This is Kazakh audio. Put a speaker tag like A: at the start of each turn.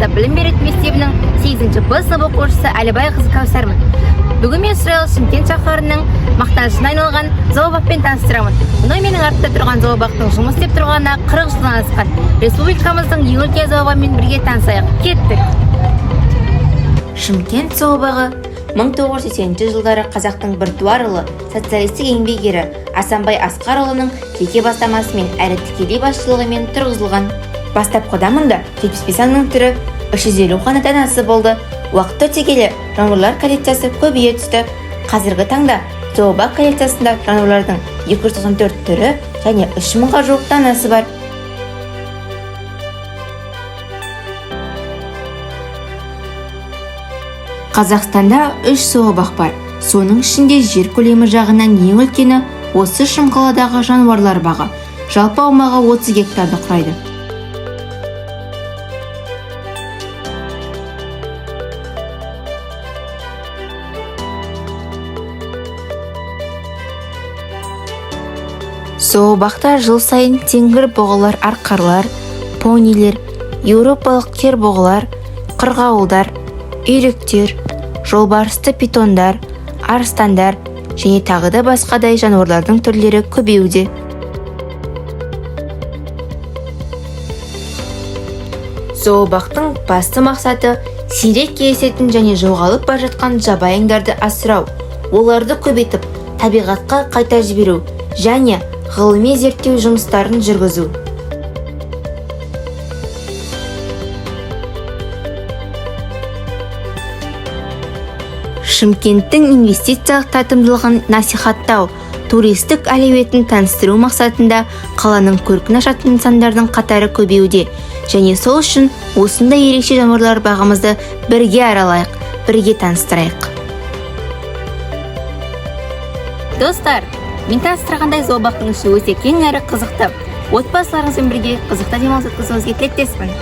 A: орта білім беретін мектебінің 8 Б сынып оқушысы Әлібайқызы Кәусармын. Бүгін мен сіздерді Шымкент шаһарының мақтанышына айналған зообақпен таныстырамын. Мынау менің артымда тұрған зообақтың жұмыс істеп тұрғанына 40 жылдан асқан. Республикамыздың ең үлкен зообағымен бірге танысайық. Кеттік!
B: Шымкент зообағы 1980 жылдары қазақтың біртуар ұлы, социалистік еңбек ері Асанбай Асқарұлының жеке бастамасымен әрі тікелей басшылығымен тұрғызылған. Бастапқыда мұнда 75 аңның түрі, 350 ғана данасы болды. Уақыт өте келе жануарлар коллекциясы көбейе түсті. Қазіргі таңда зообақ коллекциясында жануарлардың 294 түрі және 3000-ға жуық данасы бар. Қазақстанда үш зообақ бар. Соның ішінде жер көлемі жағынан ең үлкені осы Шымқаладағы жануарлар бағы. Жалпы аумағы 30 гектарды құрайды. Зообақта жыл сайын теңгір бұғылар, арқарлар, понилер, еуропалық кербұғылар, қырғауылдар, үйректер, жолбарысты питондар, арыстандар және тағы да басқадай жануарлардың түрлері көбеюде. Зообақтың басты мақсаты сирек кездесетін және жоғалып бара жатқан жабайы аңдарды асырау, оларды көбейтіп, табиғатқа қайта жіберу және ғылыми зерттеу жұмыстарын жүргізу. Шымкенттің инвестициялық тартымдылығын насихаттау, туристік әлеуетін таныстыру мақсатында қаланың көркін ашатын нысандардың қатары көбеюде. Және сол үшін осындай ерекше жануарлар бағымызды бірге аралайық, бірге таныстырайық.
A: Достар, мен таныстырғандай зообақтың іші өте кең әрі қызықты. Отбасыларыңызбен бірге қызықты демалыс өткізуіңізге тілектеспін.